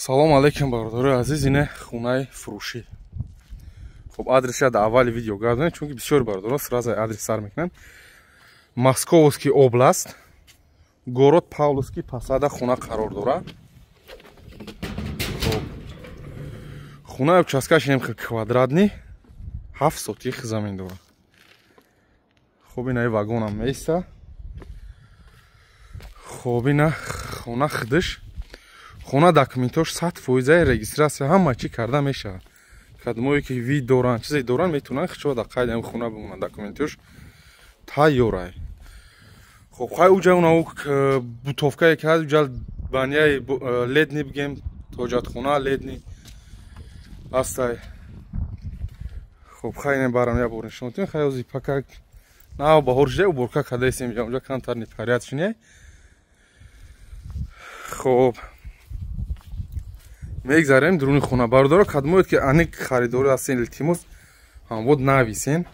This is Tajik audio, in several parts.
Салом алейкум, бародарои азиз. Ине хонаи фурӯшӣ. Хуб, адреса дар аввали видео гардонед, чунки бисёри бародарон сразу адрес сар мекунанд. Московский область, город Павловский Посада хона қарор дорад. Хуб, хонаи участкаш инем хел квадратный, 7 сотих замин дорад. Хуб, инаи вагонам меиста. Хуб, ина хона худаш. Хона документош 100 фоизаи, регистрация ҳама чӣ карда мешавад. Кадмое ки вид доранд, чизе доранд, метавонанд хичо дар қайди ҳами хона бимонанд, документош тайёрай. Хуб, хай, уҷа унау бытовкае ки ҳаст, уҷа баняи летний бигем, ҳоҷатхона летний ҳастай. Хуб, хай, ин барам як бор нишон дем. Хай, ози пока нав баҳор шуда, уборка кардаистем, уҷа камтар непорядочный. Хуб, мегзарем дуруни хона. Бародаро, кадмоед ки аник харидорӣ ҳастен, илтимос, ҳамвод нависен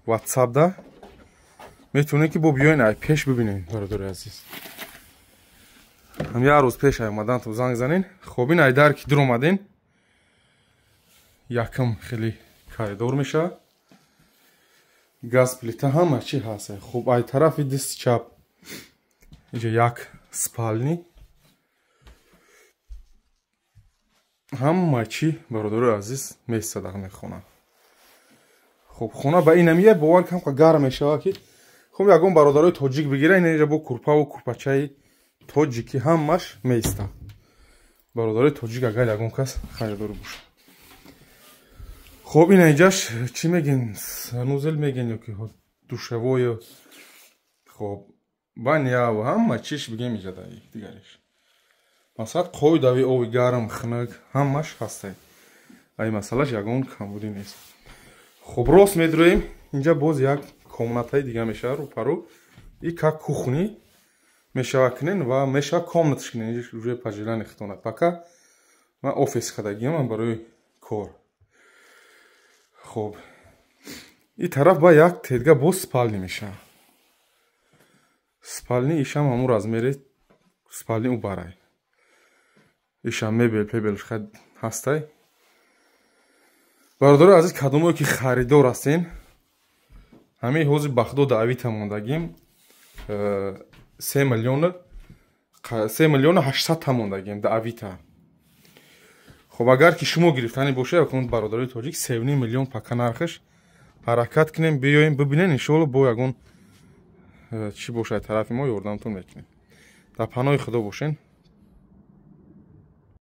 ватсапда, метавонед ки бо биёен, ай пеш бибинен. Бародари азиз, ҳам як рӯз пеш ай омадан то занг занен. Хоб, ин ай дар ки дур омаден, якм хеле коридор мешавад, газ, плита, ҳама чӣ ҳаст. Хуб, ай тарафи дасти чап иҷа як спальни. Ҳама чӣ, бародарои азиз, места дар мехона. Хуб, хона ба инамия бовар кам гарм мешавад, ки хуб, ягон бародарои тоҷик бигира, инаҷа бо курпаву курпачаи тоҷикӣ ҳамаш меиста. Бародарои тоҷик, агар ягон кас харидорӣ бошад. Хуб, ина иҷаш чӣ мегин, санузел мегин ё ки душевой. Хуб, баняв, ҳама чиш бигем иҷа дигариш. Масалан, қоидави оби гарм, хунук ҳамаш ҳастай. Ай масъалаш ягон камбудӣ нест. Хуб, рост медроем, инҷа боз як комнатаи дига мешавад рӯпарӯ. И как кухни мешава кунен ва мешава комнаташ кунен, инҷа уже по желанию хитонад. Пока ман офис кардагиам барои кор. Хуб, и тараф ба як тедга боз спальни мешавад. Спальни ишам ҳамун размери спальни ӯ барай. Ишам мебел пебел ҳастай. Бародарои азиз, кадомое ки харидор ҳастен, ҳамин ҳозир ба худо даъвита мондагим, 3 миллиону 3 миллиону 800 та мондагим даъвита. Хуб, агар ки шумо гирифтанӣ бошед, якон бародарои тоҷик, 3,5 миллион пока нархаш. Ҳаракат кунем, биёем, бибинем, иншоалло, бо ягон чӣ бошад, тарафи мо ёрдамтон мекунем. Дар паноҳи худо бошен.